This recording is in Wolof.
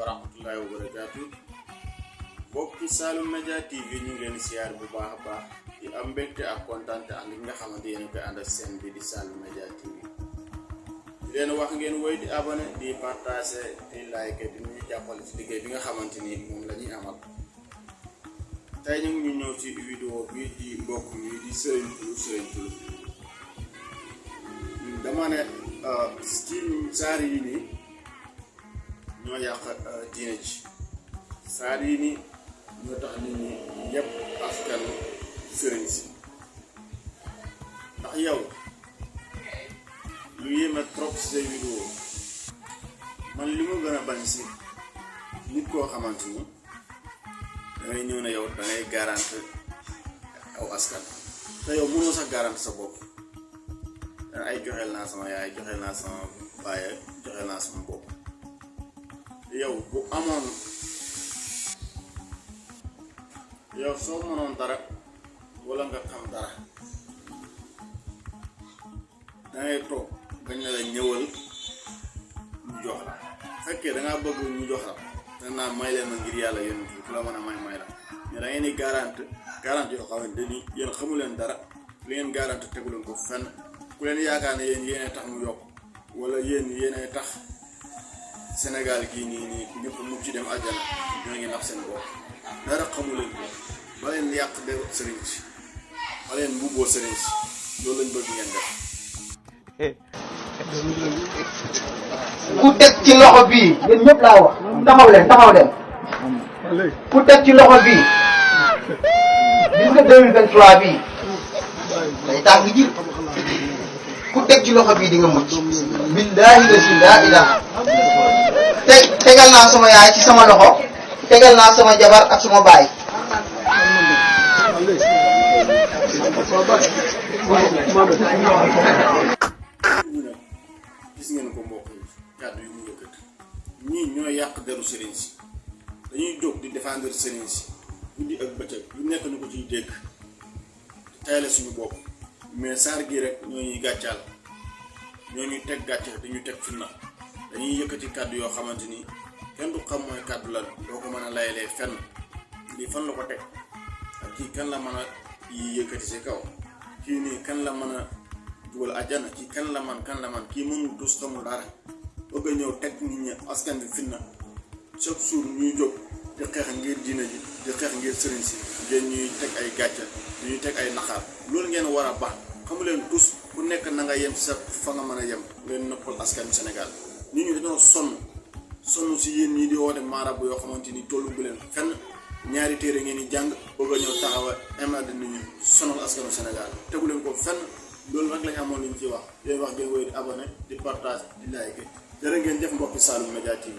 wa rahmatullahi wa barakatuh. Bokki Saloum Media TV ñu ngi leen siyaar bu baax baax di am mbégte ak kontante ak li nga xamante yéen koy ànd ak seen bi di Saloum Media TV di leen wax ngeen woy di abonné di partager di like di ñu jàppale ci liggéey bi nga xamante ni moom la ñuy amal. Tey ñu ngi ñëw ci vidéo bi di mbokk mi di Serigne Toulo dama ne ci saar yi nii ñoo yàq diine ji saar yi nii ñoo tax nit ñi yépp askan sëriñ si ndax yow lu yéeme trop ci say vidéo man li mu gën a bañ si nit koo xamante ni dangay ñëw ne yow dangay garante aw askan te yow mënoo sax garante sa bopp ay joxeel naa sama yaay joxeel naa sama baay joxeel naa sama bopp yow bu amoon yow soo mënoon dara wala nga xam dara dangay toog bañ na la ñëwal ñu jox la fekkee dangaa bëgg ñu jox la danga naan may leen ma ngir yàlla yéen ku la mën a may la mais da ngeen di garante yoo xamante ni yéen xamu leen dara li ngeen garante tegu leen ko fenn ku leen yaakaar ne yéen tax mu yokk wala yéen tax Sénégal gii nii ñëpp mu ci dem àjjana ñoo ngi nax seen bopp dara xamu leen ko ba leen yàq de sëriñ si ba leen mbubboo sëriñ si loolu lañ bëgg ngeen def. ku teg ci loxo bii yéen ñëpp laa wax taxaw leen ku teg ci loxo bii gis nga 2023 bii day tàng ji ku teg ci loxo bii di nga mucc billahi la ilaha tegal naa sama yaay ci sama loxo tegal naa sama jabar ak sama baay gis ngeen ko mbokk yi kàddu yu mu yëkkati ñii ñoo yàq deru sëriñ si dañuy jóg di défendre sëriñ si guddi ak bëccëg lu nekk ñu ko ciy dégg tayale suñu bopp mais saar gi rek ñoo ñuy gàccaal ñoo ñuy teg gàcce dañuy teg fitna dañuy yëkkati kàddu yoo xamante ni kenn du xam mooy kàddu la doo ko mën a layalee fenn lii fan la ko teg ak kii kan la mën a yi yëkkati si kaw kii nii kan la mën a dugal àjjana kii kan la man kii mënul tus xamul dara bëgg a ñëw teg nit ñi askan bi fitna chaque jour ñuy jóg di xeex ngir diine ji di xeex ngir sëriñ si ngeen ñuy teg ay gàcce ñuy teg ay naxaar loolu ngeen war a baax xamu leen tus ku nekk na nga yem sa fa nga mën a yem ngeen noppal askan Sénégal nit ñi dañoo sonn si yéen ñii di woote maarabu yoo xamante ni tollu bu leen fenn ñaari téere ngeen di jàng bëgg a ñëw taxawa emade nit ñi sonal askanu Sénégal tegu leen ko fenn loolu rek lañ amoon li ñu ciy wax ngeen woy di abonné di partage di like jërë ngeen jëf mbokki Saloum Media TV